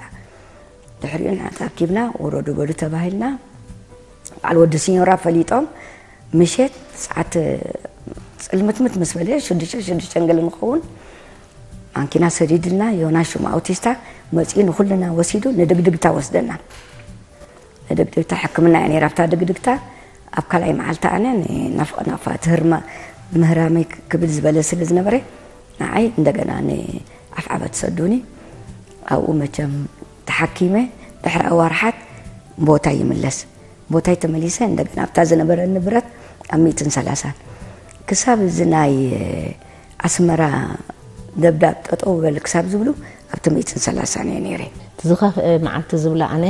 ድሕሪኡ ንዓ ተኣኪብና ውረዱ በሉ ተባሂልና በዓል ወዲ ሲኞራ ፈሊጦም ምሸት ሰዓት ፅልምትምት ምስ በለ ሽዱሽተ ሽዱሽተ ገለ ንኸውን ማንኪና ሰዲድልና ዮናስ ሽሙ ኣውቲስታ መፂኡ ንኩልና ወሲዱ ንድግድግታ ወስደና ንድግድግታ ሕክምና እያ ነይራ ኣብታ ድግድግታ ኣብ ካልኣይ መዓልቲ ኣነ ናፍቆ ናፋ ትህርማ ምህራመይ ክብል ዝበለ ስለ ዝነበረ ንዓይ እንደገና ንዓፍዓበት ሰዱኒ። ኣብኡ መቸም ተሓኪመ ድሕሪ ኣዋርሓት ቦታይ ይምለስ። ቦታይ ተመሊሰ እንደገና ኣብታ ዝነበረ ንብረት ኣብ ሚእትን ሰላሳን ክሳብ እዚ ናይ ኣስመራ ደብዳብ ጠጠው በል ክሳብ ዝብሉ ኣብቲ ሚእትን ሰላሳን እየ ነይረ። ትዝኸፍእ መዓልቲ ዝብላ ኣነ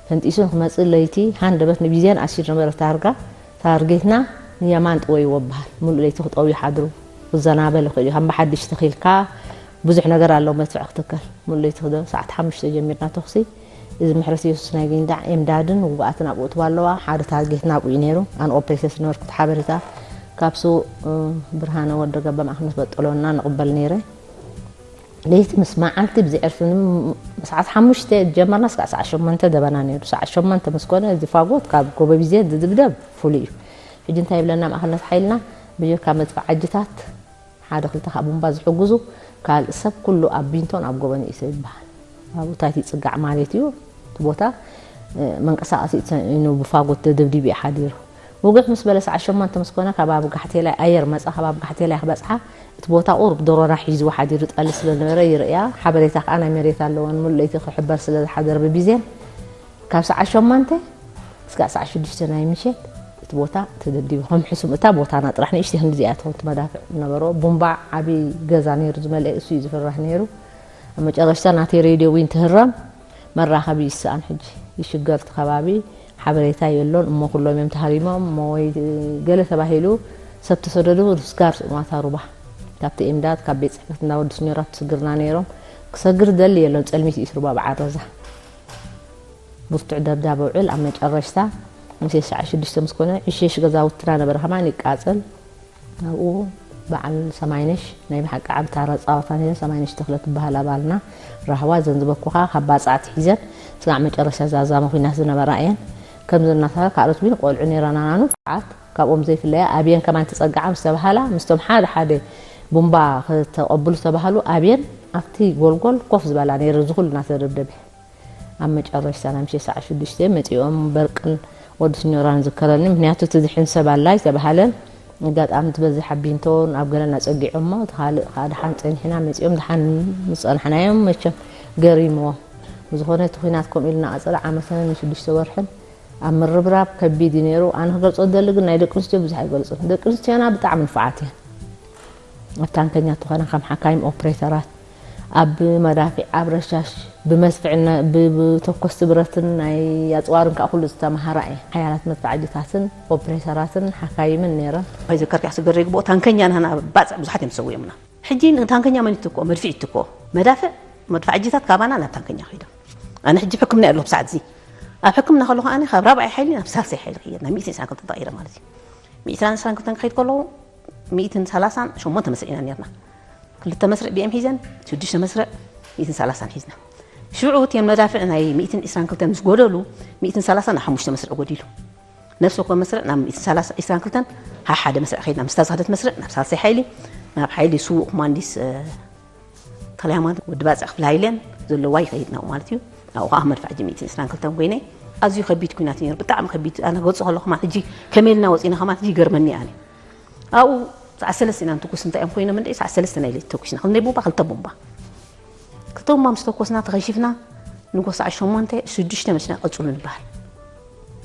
ፈንጢሱ ንክመፅእ ለይቲ ሃንደበት ንቢዜን ኣሲድ ነበረ ታርጋ ታርጌትና ንየማን ጥወይዎ በሃል። ሙሉእ ለይቲ ክጠውዩ ሓድሩ ክዘናበል ይኽእል እዩ። ከም ብሓድሽ ተኺልካ ብዙሕ ነገር ኣለዎ መድፍዕ ክትከል። ሙሉእ ለይቲ ክደ ሰዓት ሓሙሽተ ጀሚርና ተኹሲ እዚ ምሕረት የሱስ ናይ ጊንዳዕ ኤምዳድን ውጉኣትን ኣብኡ ትባ ኣለዋ። ሓደ ታርጌትና ኣብኡ እዩ ነይሩ። ኣን ኦፕሬተር ዝነበርኩ እቲ ሓበሬታ ካብ ስውእ ብርሃነ ወደ ገባ ማእኸል መትበጠሎና ንቕበል ነይረ። ለይቲ ምስ መዓልቲ ብዝዕርፍን ሰዓት ሓሙሽተ ጀመርና ስካዕ ሰዓት ሸሞንተ ደበና ነይሩ። ሰዓት ሸሞንተ ምስ ኮነ እዚ ፋጎት ካብ ጎበቢዜ ዝድብደብ ፍሉይ እዩ። ሕጂ እንታይ ይብለና ማእኸልነት ሓይልና ብጀካ መድፍዓጅታት ሓደ ክልተ ካብ ቡምባ ዝሕግዙ ካልእ ሰብ ኩሉ ኣብ ቢንቶን ኣብ ጎበን እዩ ይበሃል። ኣብኡ እንታይ ይጽጋዕ ማለት እዩ እቲ ቦታ መንቀሳቐሲ እዩ ብፋጎት ተደብዲቡ እዩ ሓዲሩ። ውግሕ ምስ በለ ሰዓት ሸሞንተ ምስ ኮነ ካብ ኣብ ጋሕቴላይ ኣየር መጻ ካብ ኣብ ጋሕቴላይ ክበጽሓ እቲ ቦታ ቁሩብ ዶሮና ሒዝዎ ሓዲሩ ጠሊ ስለ ዝነበረ ይርእያ ሓበሬታ ከዓ ናይ መሬት ኣለወን ሙሉእ ለይቲ ክሕበር ስለ ዝሓደረ ብቢዜን ካብ ሰዓት ሸሞንተ እስካዕ ሰዓት ሽዱሽተ ናይ ምሸት እቲ ቦታ ተደብዲቡ ከም ሕሱም እታ ቦታና ጥራሕ ንእሽተይ ክንዲ እዚኣ ትኾን እቲ መዳፍዕ ዝነበሮ ቡምባ ዓብዪ ገዛ ነይሩ ዝመልአ እሱ እዩ ዝፍራሕ ነይሩ ኣብ መጨረሽታ ናተይ ሬድዮ ዊን ትህረም መራኸቢ ይሰኣን ሕጂ ይሽገር እቲ ከባቢ ሓበሬታ የሎን እሞ ኩሎም እዮም ተሃሪሞም እሞ ወይ ገለ ተባሂሉ ሰብ ተሰደዱ ስጋር ስኡማታ ሩባ ካብቲ ኤምዳት ካብ ቤት ፅሕፈት እንዳ ወዲ ስኞራት ትስግርና ነይሮም ክሰግር ደሊ የሎን ፀልሚት እዩ ሩባ ብዓረዛ ብርቱዕ ደብዳብ ውዕል ኣብ መጨረሽታ ምሴ ሰዓ ሽዱሽተ ምስ ኮነ ዕሽሽ ገዛውትና ነበረ ከማን ይቃፀል ኣብኡ በዓል ሰማይነሽ ናይ ብሓቂ ዓቢ ታራ ፃወታ ነይረ ሰማይነሽ ተኽለ ትበሃል ኣባልና ራህዋ ዘን ዝበኩኻ ካብ ባፃዕቲ ሒዘን ስጋዕ መጨረሽታ ዛዛመ ኩናት ዝነበራ እየን ከምዚ እናተባለ ካልኦት ቢን ቆልዑ ነይረና ናኑ ዓት ካብኦም ዘይፍለያ ኣብየን ከማን ተፀግዓ ምስ ተባሃላ ምስቶም ሓደ ሓደ ቡምባ ከተቐብሉ ዝተባሃሉ ኣብየን ኣብቲ ጎልጎል ኮፍ ዝበላ ነይረ ዝኹሉ እናተደብደበ ኣብ መጨረሽታ ናይ ምሸት ሰዓት ሽዱሽተ መጺኦም በርቅን ወዲ ስኞራን ዝከረኒ ምክንያቱ እቲ ድሕን ሰብ ኣላ ዝተባሃለን ኣጋጣሚ ትበዝሕ ኣቢንቶን ኣብ ገለና ጸጊዖሞ እቲ ካልእ ከዓ ድሓን ጸኒሕና መጺኦም ድሓን ምስ ጸናሕናዮም መቸም ገሪምዎም ብዝኾነ እቲ ኹናት ከምኡ ኢሉ እናቐጸለ ዓመትን ሽዱሽተ ወርሕን ኣብ ምርብራብ ከቢድ እዩ ነይሩ ኣነ ክገልጾ ዝደሊ ግን ናይ ደቂ ኣንስትዮ ብዙሕ ኣይገልጹን ደቂ ኣንስትዮና ብጣዕሚ ንፉዓት እየን ኣብ ታንከኛ ተኾነ ከም ሓካይም ኦፕሬተራት ኣብ መዳፊዕ ኣብ ረሻሽ ብመድፍዕ ብተኮስቲ ብረትን ናይ ኣፅዋርን ከዓ ኩሉ ዝተምሃራ እየ ሓያላት መድፍዓጅታትን ኦፕሬተራትን ሓካይምን ነይረን ከይዘከርካ ስገር ይግብኦ ታንከኛ ናህና ባፅዕ ብዙሓት እዮም ዝሰውዮምና ሕጂ ንታንከኛ መን ይትኮ መድፍዕ ይትኮ መዳፍዕ መድፍዓጅታት ካባና ናብ ታንከኛ ከይዶም ኣነ ሕጂ ሕክምና ኣለኹ ብሰዓት እዚ ኣብ ሕክምና ከለኹ ኣነ ካብ ራብዓይ ሓይሊ ናብ ሳልሳይ ሓይሊ ክየድ ናብ ሚእቲ ስዓን ክልተ ተቐይረ ማለት እዩ ሚእቲ ስዓን ክልተን ክኸይድ ከለኹ ሚእትን ሰላሳን ሸሞንተ መስርዕ ኢና ነርና ክልተ መስርዕ ቢኤም ሒዘን ሽዱሽተ መስርዕ ሚእትን ሰላሳን ሒዝና ሽዑ እቲን መዳፍዕ ናይ ሚእትን ዕስራን ክልተን ምስ ጎደሉ ሚእትን ሰላሳን ናብ ሓሙሽተ መስርዕ ጎዲሉ ነፍሲ ወከፍ መስርዕ ናብ ሚእትን ሰላሳ ዕስራን ክልተን ሓሓደ መስርዕ ከይድና ምስታ ዝኸደት መስርዕ ናብ ሳልሳይ ሓይሊ ናብ ሓይሊ ስዉእ ኮማንዲስ ተለያማን ወዲ ባፅዕ ክፍለ ሃይለን ዘለዋ ይኸይድና ማለት እዩ ኣብኡ ከዓ መድፋዕ ጅሚእትን ዕስራን ክልተን ኮይነ ኣዝዩ ከቢድ ኩናት ነይሩ ብጣዕሚ ከቢድ ኣነ ክገልፆ ከለኹ ማለት ሕጂ ከመይ ኢልና ወፂና ከማን ሕጂ ይገርመኒ ኣነ ኣብኡ ሰዓት ሰለስተ ኢና ንትኩስ እንታይ እዮም ኮይኖም እንደ ሰዓት ሰለስተ ናይ ለይቲ ተኩስና ክንደይ ቡምባ ክልተ ቡምባ ክልተ ቡምባ ምስ ተኮስና ተኸሺፍና ንጎ ሰዓት ሸሞንተ ሽዱሽተ መሽና ቀፅሉ ንበሃል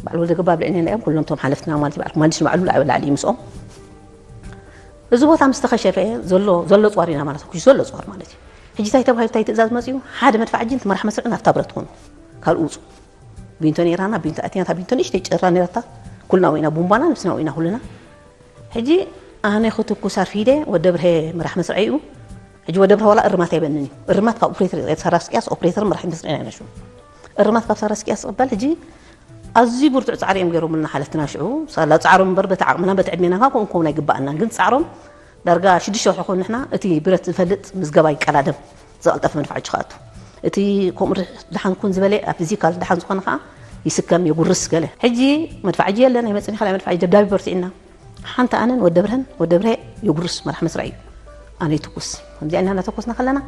በዓል ወልደ ገባ ብልዕኔና እዮም ኩሎም ቶም ሓለፍትና ማለት በዓል ኮማንዲስ ንባዕሉ ላዕሊ ላዕሊ ምስኦም እዚ ቦታ ምስ ተኸሸፈ ዘሎ ዘሎ ፅዋር ኢና ማለት ኩሽ ዘሎ ፅዋር ማለት እዩ ሕጂ ታይ ተባሂሉ ታይ ትእዛዝ መፅኡ ሓደ መድፋዕ እጅን ትመራሕ መስርዕ ናብታ ብረት ኾኑ ካልኡ ውፁ ቢንቶ ነይራና ቢንቶ ኣቲና እታ ቢንቶ ንእሽተይ ጨራ ነይራታ ኩልና ወይና ቡምባና ነብስና ወይና ኩልና ሕጂ ኣነ ክትኩስ ኣርፊደ ወደ ብርሄ መራሕ መስርዐ እዩ ሕጂ ወደ ብርሄ ዋላ እርማት ኣይበንን እዩ እርማት ካብ ኦፕሬተር ሰራስቅያስ ኦፕሬተር መራሕ መስርዐ ኣይነሹ እርማት ካብ ሰራስቅያስ ዝቕበል ሕጂ ኣዝዩ ብርቱዕ ፃዕሪ እዮም ገይሮምልና ሓለፍትና ሽዑ ሳላ ፃዕሮም እምበር በቲ ዓቕምና በቲ ዕድሜና ካብ ከምኡ ከውን ኣይግባኣናን ግን ፃዕሮም ዳርጋ ሽዱሽተ ወርሒ ኮን ንሕና እቲ ብረት ዝፈልጥ ምዝገባ ይቀዳደም ዝቐልጠፈ መድፋዕ እጅ ከኣቱ እቲ ከምኡ ድሓን ኩን ዝበለ ኣብ ፊዚካል ድሓን ዝኾነ ከዓ ይስከም የጉርስ ገለ ሕጂ መድፋዕ እጅ የለ ናይ መፅኒ ካልኣይ መድፋዕ እጅ ደብዳቢ በርቲዕና ሓንቲ ኣነን ወደ ብርሀን ወደ ብርሀ የጉርስ መራሕ መስርዕ እዩ ኣነ ይትኩስ ከምዚኣ ኢልና እናተኮስና ከለና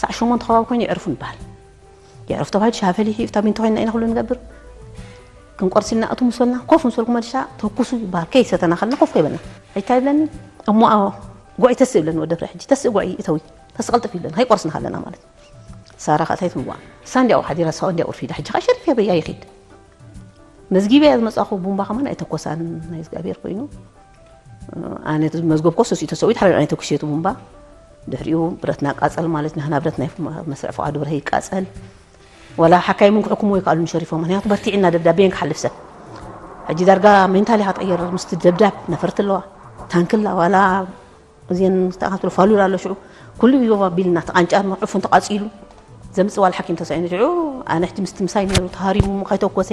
ሳዕ ሸሞንተ ከባቢ ኮይኑ ይዕርፉ ንበሃል የዕረፍ ተባሂሉ ሻፈል ይሕዩ እታ ቢንቶ ኮይና ኢና ኩሉ ንገብር ክንቆርስ ኢልና እቱ ምስ በልና ኮፍ ምስ በልኩ መልሻ ተኩሱ ይበሃል ከይሰተና ከልና ኮፍ ከይበልና እንታይ ይብለኒ እሞ ጓይ ተስእ ብለን ወደ ፍረ ሕጂ ተስእ ጓይ እተዊ ተስቐልጥፍ ይብለን ሃይ ቆርስና ሃለና ማለት ሳራ ካታይ ትምዋ ሳንዲ ኣው ሓዲራ ሳው እንዲ ኣው ፊዳ ሕጂ ኸሸሪፍ የበያ ይኺድ መዝጊበያ ዝመጻኹ ቡምባ ከማን ኣይተኮሳን ናይ እግዚኣብሔር ኮይኑ ኣነ መዝገብኮ ሰሱ ተሰዊት ሓደ ኣነ ተኩሴቱ ቡምባ ድሕሪኡ ብረትና ቃጸል ማለት ናህና ብረት ናይ መስርዕ ፍቓዱ ብርሀ ይቃጸል ዋላ ሓካይምን ክሕኩሙ ይከኣሉን ሸሪፎም ምክንያቱ በርቲዕና ደብዳቤን ክሓልፍ ሰብ ሕጂ ዳርጋ ሜንታሊ ሃጠየር ምስቲ ደብዳብ ነፈርቲ ኣለዋ ታንክላ ዋላ እዚን ዝተኣኻትሉ ፋሉል ኣሎ ሽዑ ኩሉ ይጎባ ቢልና ተቃንጫ መዕፉን ተቃጺሉ ዘምጽእ ዋላ ሓኪም ተሳኢኑ ሽዑ ኣነ ሕጂ ምስቲ ምሳይ ነይሩ ተሃሪሙ ከይተኮሰ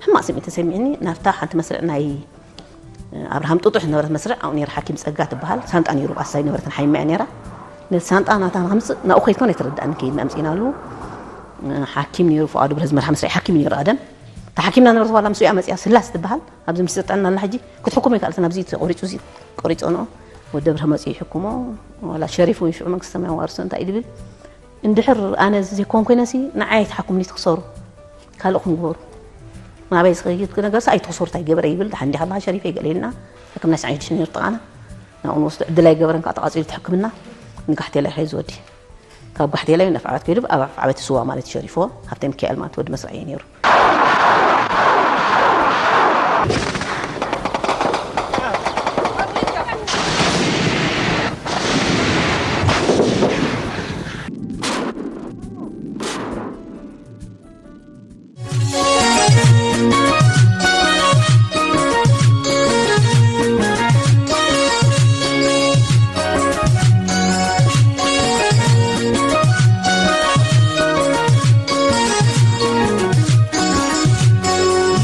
ሕማቅ ስምዒት ተሰሚዕኒ ናብታ ሓንቲ መስርዕ ናይ ኣብርሃም ጥጡሕ ዝነበረት መስርዕ ኣብኡ ነይራ ሓኪም ጸጋ ትበሃል ሳንጣ ነይሩ ኣሳይ ነበረትን ሓይማ እያ ነይራ ነቲ ሳንጣ ናታ ንክምፅእ ናብኡ ከይድኮን ኣይተረዳእኒ ከይድና ኣምፂእናሉ ሓኪም ነይሩ ፍቓዱ ብረዝ መርሓ መስርዒ ሓኪም ነይሩ ቀደም እታ ሓኪምና ነበረት ዋላ ምስኡ እያ መፅያ ስላስ ትበሃል ኣብዚ ምስ ጥዕና ኣላ ሕጂ ክትሕኩም ኣይከኣለትን ኣብዚ ተቆሪፁ እዚ ቆሪፆ ንኦ ወደ ብርህ መፅኡ ይሕኩሞ ዋላ ሸሪፍ እውን ሽዑ መንግስተ ሰማይ ዋርሶ እንታይ እዩ ዝብል እንድሕር ኣነ ዘይኮን ኮይነሲ ንዓይ ኣይትሓኩምኒ ትክሰሩ ካልእ ኹም ግበሩ ናበይ ዝኸይድ ነገርሲ ኣይትክሰሩ እንታይ ገበረ ይብል ድሓን እንዲኻ ኣለኻ ሸሪፈ ይገለ ኢልና ሕክምና ሳዕ ሽዱሽተ ነይሩ ጥቓና ናብኡ ንወስዶ ዕድል ኣይገበረን ከዓ ተቃፂሉ ትሕክምና ንጋሕቴላይ ኸይ ዝወዲ ካብ ጋሕቴላይ ነፍዓት ከይዱ ኣብ ዓበይቲ ስዋ ማለት ሸሪፎ ሃብተ ሚካኤል ማለት ወዲ መስርዕ እዩ ነይሩ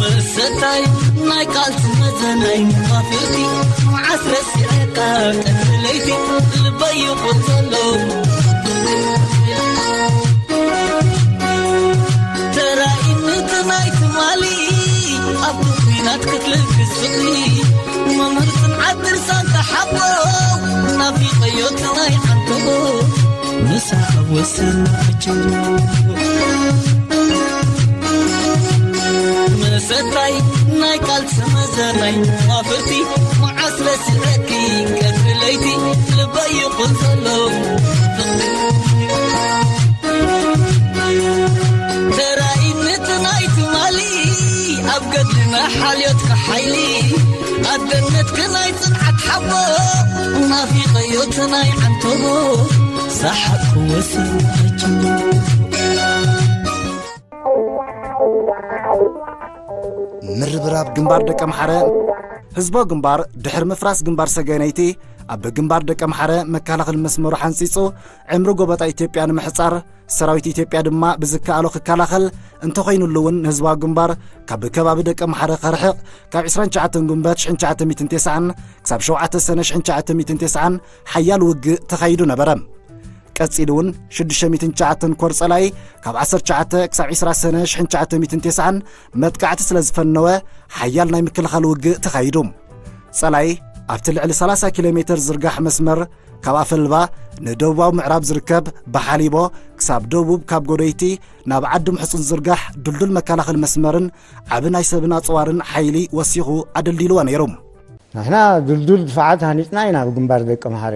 መሰታይ ናይ ቃልሲ መዘናይ መፋፍርቲ መዓስ ረሲዐካ ቀትሪ ለይቲ ልበይ ይኹን ዘሎ ተራኢነት ናይ ትማሊ ኣብቲ ኲናት ክትልግስ ዝኽሪ መምህር ጽንዓት ድርሳን ተሓቦ ናፊቐዮ ትናይ ዓንተቦ ምሳ ኣብ ወሰን ኣጀቡ መሰታይ ናይ ቃልሲ መዘናይ መፋፍርቲ መዓስ ረሲዐኪ ቀትሪ ለይቲ ልበይ ይኹን ዘሎ ተራኢነት ናይ ትማሊ ኣብ ገድልና ሓልዮትካ ሓይሊ ኣደነትክ ናይ ጽንዓት ሓቦ ናፊቐዮ እቲ ናይ ዓንተቦ ሰሓቕ ክወስን ኣጅቡ ምርብራብ ግንባር ደቀምሓረ ህዝባዊ ግንባር ድሕሪ ምፍራስ ግንባር ሰገነይቲ ኣብ ግንባር ደቀምሓረ መከላኸሊ መስመሩ ሓንጺጹ ዕምሪ ጎበጣ ኢትዮጵያ ንምሕጻር ሰራዊት ኢትዮጵያ ድማ ብዝከኣሎ ክከላኸል እንተኾይኑሉ እውን ንህዝባዊ ግንባር ካብ ከባቢ ደቀምሓረ ከርሕቕ ካብ ዕስራን ትሽዓተን ግንቦት ሽሕን ትሽዓተ ሚእትን ተስዓን ክሳብ ሸውዓተ ሰነ ሽሕን ትሽዓተ ሚእትን ተስዓን ሓያል ውግእ ተኻይዱ ነበረ። ቀጺሉ እውን ሽዱሽተ ሚእትን ትሽዓተን ኮር ጸላኢ ካብ ዓሰርተ ትሽዓተ ክሳብ ዕስራ ሰነ ሽሕን ትሽዓተ ሚእትን ተስዓን መጥቃዕቲ ስለ ዝፈነወ ሓያል ናይ ምክልኻል ውግእ ተኻይዱ። ጸላኢ ኣብቲ ልዕሊ ሰላሳ ኪሎ ሜተር ዝርጋሕ መስመር ካብ ኣፈልባ ንደቡባዊ ምዕራብ ዝርከብ ብሓሊቦ ክሳብ ደቡብ ካብ ጎደይቲ ናብ ዓዲ ምሕጹን ዝርጋሕ ድልዱል መከላኸሊ መስመርን ዓቢ ናይ ሰብን ኣጽዋርን ሓይሊ ወሲኹ ኣደልዲልዎ ነይሩ። ንሕና ድልዱል ድፋዓት ሃኒጽና ኢና ኣብ ግንባር ደቂ መሓሪ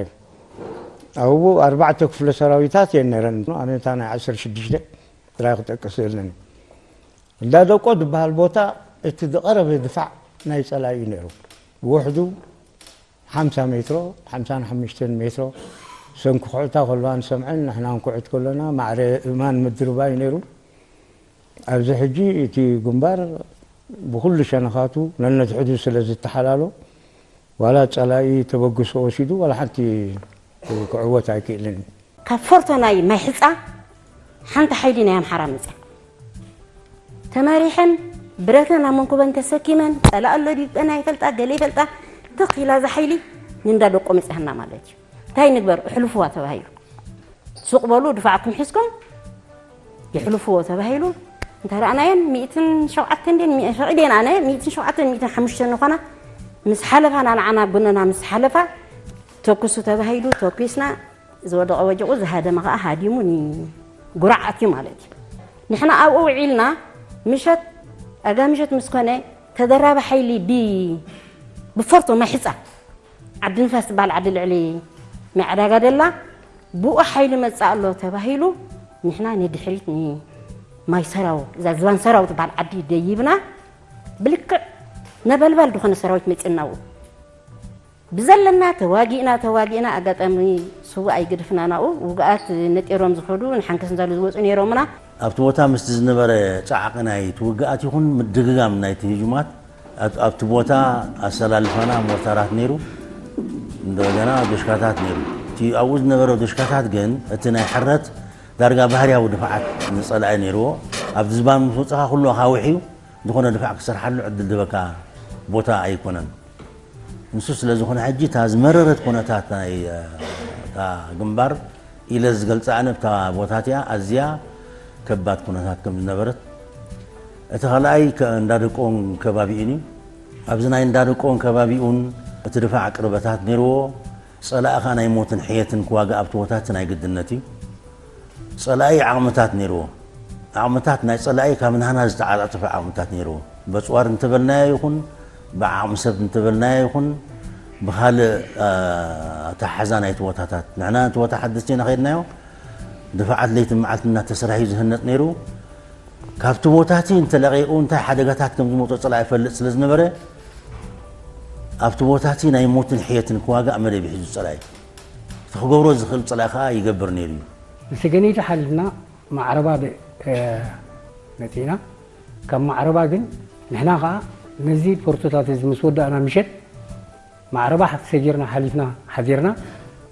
ኣብኡ ኣርባዕተ ክፍለ ሰራዊታት እየን ነይረን ኣነታ ናይ ዓሰርተ ሽዱሽተ ጥራይ ክጠቅስ ዘለኒ እንዳ ደቆ ዝበሃል ቦታ እቲ ዝቐረበ ድፋዕ ናይ ጸላኢ እዩ ነይሩ ብውሕዱ ሓምሳ ሜትሮ ሓምሳን ሓሙሽተን ሜትሮ ሰንኩ ኩዕታ ከለዋ ንሰምዐን ንሕና ንኩዕት ከለና ማዕረ እማን ምድርባይ ነይሩ ኣብዚ ሕጂ እቲ ግንባር ብኹሉ ሸነኻቱ ነነድሕዱ ስለ ዝተሓላሎ ዋላ ጸላኢ ተበግሶ ወሲዱ ዋላ ሓንቲ ክዕወት ኣይክእልን እዩ። ካብ ፎርቶ ናይ ማይ ሕጻ ሓንቲ ሓይሊ ናይ ኣምሓራ መጽያ ተመሪሐን ብረተን ኣብ መንኩበን ተሰኪመን ጸላእ ኣሎ ድዩ ጠና ይፈልጣ ገለ ይፈልጣ ትኽ ኢላ እዛ ሓይሊ ንእንዳ ደቆ መጽያና ማለት እዩ እንታይ ንግበር እሕልፍዋ ተባሂሉ ሱቕ በሉ ድፋዕኩም ሒዝኩም የሕልፍዎ ተባሂሉ እንተረኣናየን ሚእትን ሸውዓተን ደን ፈቒደን ኣነ ሚእትን ሸውዓተን ሚእትን ሓሙሽተን ንኾና ምስ ሓለፋ ናንዓና ጎነና ምስ ሓለፋ ተኩሱ ተባሂሉ ተኩስና ዝወደቐ ወዲቑ ዝሃደመ ከዓ ሃዲሙ ንጉራዕ ኣትዩ ማለት እዩ ንሕና ኣብኡ ውዒልና ምሸት ኣጋ ምሸት ምስ ኮነ ተደራቢ ሓይሊ ብ ብፈርቶ ማይ ሕፃ ዓዲ ንፋስ ትበሃል ዓዲ ልዕሊ ናይ ዕዳጋ ደላ ብኡ ሓይሊ መጽእ ኣሎ ተባሂሉ፣ ንሕና ንድሕሪት ንማይ ሰራው፣ እዛ ዝባን ሰራው ትበሃል ዓዲ ደይብና፣ ብልክዕ ነበልባል ዝኾነ ሰራዊት መጺእና ኣብኡ። ብዘለና ተዋጊእና፣ ተዋጊእና፣ ኣጋጣሚ ስዉእ ኣይገደፍና ናብኡ፣ ውጉኣት ነጢሮም ዝኸዱ፣ ንሓንከስ እንዳሉ ዝወጹ ነይሮምና። ኣብቲ ቦታ ምስቲ ዝነበረ ጻዕቂ ናይቲ ውግኣት ይኹን ምድግጋም ናይቲ ህጁማት፣ ኣብ-፣ ኣብቲ ቦታ ኣሰላልፋና ሞርታራት ነይሩ፣ እንደገና ዶሽካታት ነይሩ። እቲ ኣብኡ ዝነበረ ዶሽካታት ግን እቲ ናይ ሕረት ዳርጋ ባህርያዊ ድፋዓት ንጸላኢ ነይርዎ። ኣብ ዝባን ምስ ወጸኻ ኩሉ ኣኻውሕ እዩ። ዝኾነ ድፋዕ ክሰርሓሉ ዕድል ዝህበካ ቦታ ኣይኮነን። ንሱ ስለ ዝኾነ ሕጂ እታ ዝመረረት ኩነታት ናይ፣ እ፣ እታ ግንባር ኢለ ዝገልጻ ኣነ እታ ቦታ እቲኣ ኣዝያ ከባድ ኩነታት ከም ዝነበረት፣ እቲ ካልኣይ ከ-፣ እንዳደቆን ከባቢኡን እዩ። ኣብዚ ናይ እንዳደቆን ከባቢኡን እቲ ድፋዕ ቅርበታት ነይርዎ። ጸላኢ ኸኣ ናይ ሞትን ሕየትን ክዋጋእ ኣብቲ ቦታ እቲ ናይ ግድነት እዩ። ጸላኢ ዓቕምታት ነይርዎ። ዓቕምታት ናይ ጸላኢ ካብ ናህና ዝተዓጻጸፈ ዓቕምታት ነይርዎ። በጽዋር እንተበልናዮ ይኹን፣ ብዓቕሚ ሰብ እንተበልናዮ ይኹን፣ ብኻልእ፣ እ፣ ኣተሓሕዛ ናይቲ ቦታታት። ንሕና ነቲ ቦታ ሓደስቲ ኢና ኸይድናዮ። ድፋዓት ለይትን መዓልትን እናተሰርሐ እዩ ዝህነጽ ነይሩ። ካብቲ ቦታ እቲ እንተለቒቑ እንታይ ሓደጋታት ከም ዝመጾ ጸላኢ ይፈልጥ ስለ ዝነበረ፣ ኣብቲ ቦታ እቲ ናይ ሞትን ሕየትን ክዋጋእ መደብ ሒዙ ጸላኢ። እቲ ክገብሮ ዝኽእል ጸላኢ ከኣ ይገብር ነይሩ እዩ። ንስገነይቲ ሓሊፍና ማዕረባ ደ-፣ እ፣ መጺእና። ካብ ማዕረባ ግን ንሕና ከኣ ነዚ ፖርቶታት እዚ ምስ ወዳእና ምሸት ማዕረባ ሰጊርና ሓሊፍና ሓዲርና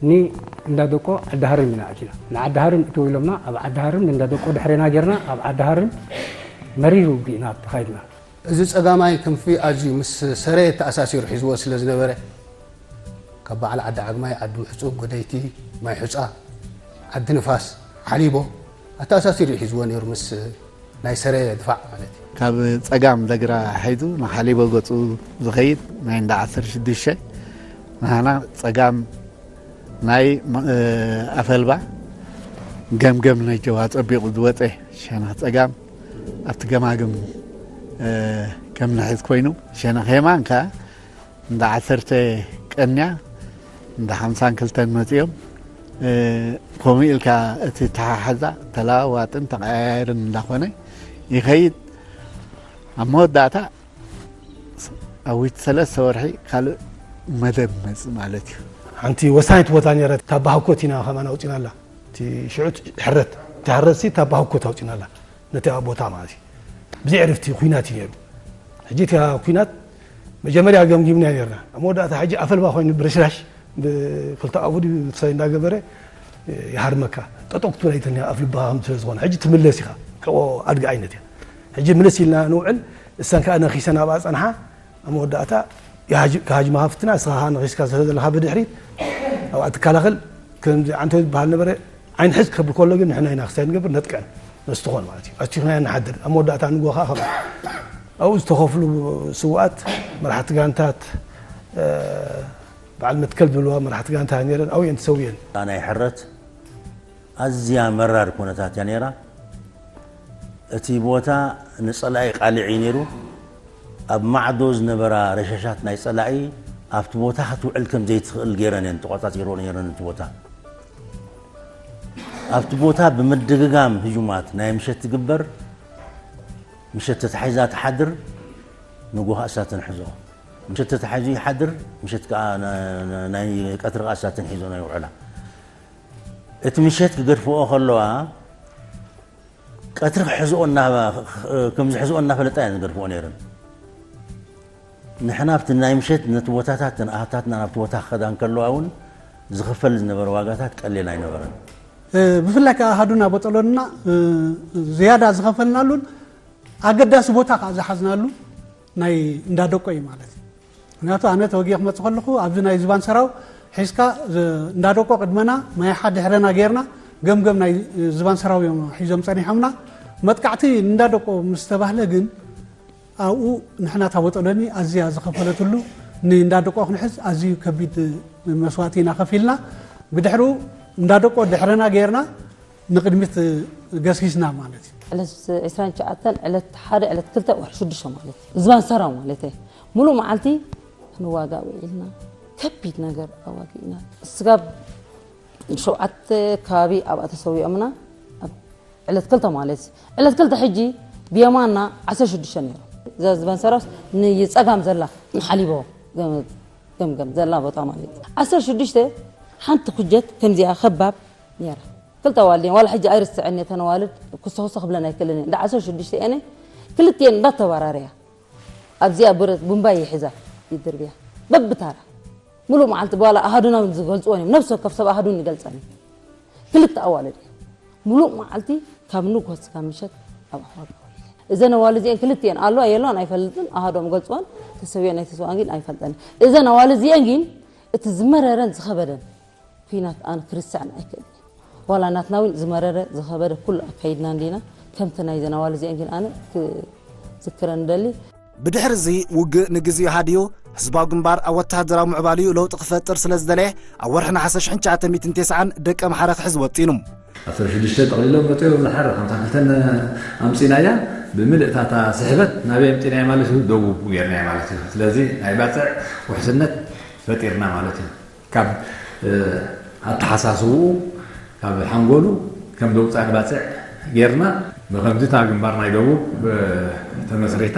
ንእንዳደቆ ዓዲ ሃርም ኢና ኣቲና። ንዓዲ ሃርም እትው ኢሎምና፣ ኣብ ዓዲ ሃርም ንእንዳደቆ ድሕሬና ጌርና ኣብ ዓዲ ሃርም መሪር ውግእ ኢና ተኻይድና። እዚ ጸጋማይ ክንፊ ኣዝዩ ምስ ሰረ ተኣሳሲሩ ሒዝዎ ስለ ዝነበረ፣ ካብ በዓል ዓዲ ዓግማይ፣ ዓዲ ምሕጹብ፣ ጎደይቲ፣ ማይ ሑጻ፣ ዓዲ ንፋስ፣ ሓሊቦ ኣተኣሳሲሩ እዩ ሒዝዎ ነይሩ ምስ ናይ ሰረ ድፋዕ ማለት እዩ። ካብ ጸጋም ደግራ ሒዙ ንሓሊቦ ገጹ ዝኸይድ ናይ እንዳ ዓሰርተ ሽዱሽተ ንሃና ጸጋም ናይ፣ እ፣ ኣፈልባ ገምገም ነጀዋ ጸቢቑ ዝወጸ ሸነኽ ጸጋም ኣብቲ ገማግም፣ እ፣ ከም ንሕዝ ኮይኑ፣ ሸነኽ የማን ከኣ እንዳ ዓሰርተ ቀንያ እንዳ ሓምሳን ክልተን መጺኦም፣ እ፣ ከምኡ ኢልካ እቲ ተሓሓዛ ተለዋዋጥን ተቐያየርን እንዳኾነ ይኸይድ። ኣብ መወዳእታ ኣብ ውሽጢ ሰለስተ ወርሒ ካልእ መደብ መጽእ ማለት እዩ። ሓንቲ ወሳኒት ቦታ ነይረት፣ ታባ ህኮት ኢና ከማን ኣውጺናላ። እቲ ሽዑ ሕረት፣ እቲ ሕረት ሲ ታባ ህኮት ኣውጺናላ። ነቲ ቦታ ማለት እዩ። ብዘይ ዕርፍቲ ኲናት እዩ ነይሩ። ሕጂ እቲ ኲናት መጀመርያ ገምጊምና ነርና። ኣብ መወዳእታ ሕጂ ኣፈልባ ኮይኑ ብረሽራሽ ብክልተ ኣፉ ድዩ ክሳይ እንዳገበረ ይሃርመካ። ጠጠው ክትብል ኣይትኽእልን ኢኻ፣ ኣፍልባኻ ከም ስለ ዝኾነ። ሕጂ ትምለስ ኢኻ። ሕቆ ኣድጊ ዓይነት እያ። ሕጂ ምልስ ኢልና ንውዕል፣ እሰን ከኣ ነኺሰን ኣብኣ ጸንሓ። ኣብ መወዳእታ ይሃጅ-፣ ክሃጅማ ከፍትና፣ ንስኻ ከኣ ነኺስካ ስለ ዘለኻ ብድሕሪት ኣብኣ ትከላኸል። ከምዚ ዓንቶ ዝበሃል ነበረ። ዓይኒ ሕዝ ክብል ከሎ ግን ንሕና ኢና ክሳይ ንገብር ነጥቅዐን። ነስትኾን ማለት እዩ። ኣስቲኽናዮ ንሓድር። ኣብ መወዳእታ ንግሆ ከኣ ከምኡ። ኣብኡ ዝተኸፍሉ ስውኣት፣ መራሕቲ ጋንታት፣ እ፣ በዓል መትከል ዝብልዋ መራሕቲ ጋንታ ነይረን፣ ኣብኡ እየን ተሰዊኤን። ናይ ሕረት ኣዝያ መራር ኩነታት እያ ነይራ። እቲ ቦታ ንጸላኢ ቃልዕ እዩ ነይሩ። ኣብ ማዕዶ ዝነበራ ረሸሻት ናይ ጸላኢ ኣብቲ ቦታ ክትውዕል ከም ዘይትኽእል ገይረን እየን ተቖጻጺርዎ ነይረን እቲ ቦታ። ኣብቲ ቦታ ብምድግጋም ህጁማት ናይ ምሸት ትግበር፣ ምሸት ተታሒዛ ትሓድር፣ ንግሆ እሳተን ሕዞ። ምሸት ተታሒዙ ይሓድር፣ ምሸት ከኣ ና-፣ ና-፣ ናይ ቀትሪ ከኣ እሳተን ሒዞ ናይ ውዕላ። እቲ ምሸት ክገድፍኦ ከለዋ፣ ቀትሪ ክሕዝኦ እና-፣ ከም ዝሕዝኦ እናፈለጣ እየን ዝገድፍኦ ነይረን። ንሕና ኣብቲ ናይ ምሸት ነቲ ቦታታት፣ እተን ኣሃታትና ናብቲ ቦታ ክኸዳ እንከለዋ እውን ዝኽፈል ዝነበረ ዋጋታት ቀሊል ኣይነበረን። እ፣ ብፍላይ ከኣ ኣሃዱና በጠሎንና፣ እ፣ ዝያዳ ዝኸፈልናሉን ኣገዳሲ ቦታ ከኣ ዝሓዝናሉ ናይ እንዳደቆ እዩ ማለት እዩ። ምክንያቱ ኣነ ተወጊኤ ክመጽእ ከለኹ ኣብዚ ናይ ዝባን ሰራው ሒዝካ ዝ-፣ እንዳደቆ ቅድመና፣ ማይሓ ድሕረና ጌርና፣ ገምገም ናይ ዝባን ሰራው እዮም ሒዞም ጸኒሖምና። መጥቃዕቲ እንዳደቆ ምስ ተባህለ ግን ኣብኡ ንሕና እታ ቦጠሎኒ ኣዝያ ዝኸፈለትሉ ንእንዳደቆ ክንሕዝ ኣዝዩ ከቢድ መስዋእቲ ኢና ከፊልና። ብድሕሩ እንዳደቆ ድሕረና ጌርና ንቕድሚት ገስጊስና ማለት እዩ። ዕለት ዕስራን ትሽዓተን፣ ዕለት ሓደ፣ ዕለት ክልተ፣ ወርሒ ሽዱሽተ ማለት እዩ። ዝባን ሰራው ማለት እዩ። ሙሉእ መዓልቲ ክንዋጋእ ውዒልና። ከቢድ ነገር ኣዋጊእና። ስጋብ ሸውዓተ ከባቢ ኣብኣ ተሰዊኦምና። ኣብ ዕለት ክልተ ማለት እዩ። ዕለት ክልተ ሕጂ ብየማና ዓሰርተ ሽዱሽተ ነይሩ። እዛ ዝበንሰራስ ንጸጋም ዘላ ንሓሊቦ ገምገም ዘላ ቦታ ማለት እዩ። ዓሰርተ ሽዱሽተ ሓንቲ ኩጀት ከምዚኣ ከባብ ነይራ። ክልተ ኣዋልድ እየን። ዋላ ሕጂ ኣይርስዐን እየ። ተነዋልድ ኩሰኩሰ ክብለን ኣይክእልን እየ። እንዳ ዓሰርተ ሽዱሽተ እየን። ክልቲኤን እንዳተባራረያ ኣብዚኣ ብረት ቡምባይ ይሕዛ ይድርብያ በብታራ። ሙሉእ መዓልቲ በኋላ ኣሃዱና እውን ዝገልፅዎን እዮም። ነብሲ ወከፍ ሰብ ኣሃዱን ይገልፀን እዩ። ክልተ ኣዋልድ እዮም። ሙሉእ መዓልቲ ካብ ንግሆ እስካብ ምሸት ኣብ ኣሕዋት እዘን ኣዋልድ እዚአን ክልቲኤን ኣለዋ የለዋን ኣይፈልጥን። ኣሃዶም ገልፅዋን ተሰዊአን ኣይተሰዋን ግን ኣይፈልጠን። እዘን ኣዋልድ እዚአን ግን እቲ ዝመረረን ዝኸበደን ኩናት ኣነ ክርስዕን ኣይክእል። ዋላ ናትና እውን ዝመረረ ዝኸበደ ኩሉ ኣካይድና እንዲና ከምቲ ናይ ዘን ኣዋልድ እዚአን ግን ኣነ ክዝክረን ደሊ። ብድሕሪ እዚ ውግእ ንግዜኡ ሃድዩ ህዝባዊ ግንባር ኣብ ወተሃደራዊ ምዕባልኡ ለውጢ ክፈጥር ስለ ዝደለየ ኣብ ወርሒ ነሓሰ ሽሕን ትሽዓተ ሚእትን ተስዓን ደቀ ምሓረ ክሕዝ ወጢኑ። ዓሰርተ ሽዱሽተ ጠቕሊሎም መፅኦም ዝሓረ ሓምሳ ክልተ ኣምፂናያ ብምልእታታ ስሕበት ናበይ ኣምፂናያ ማለት እዩ ደቡብ ጌርናያ ማለት እዩ ስለዚ ናይ ባፅዕ ውሕስነት ፈጢርና ማለት እዩ ካብ ኣተሓሳስብኡ ካብ ሓንጎሉ ከም ደውፃ ባፅዕ ጌርና ብከምዚ እታ ግንባር ናይ ደቡብ ተመስሪታ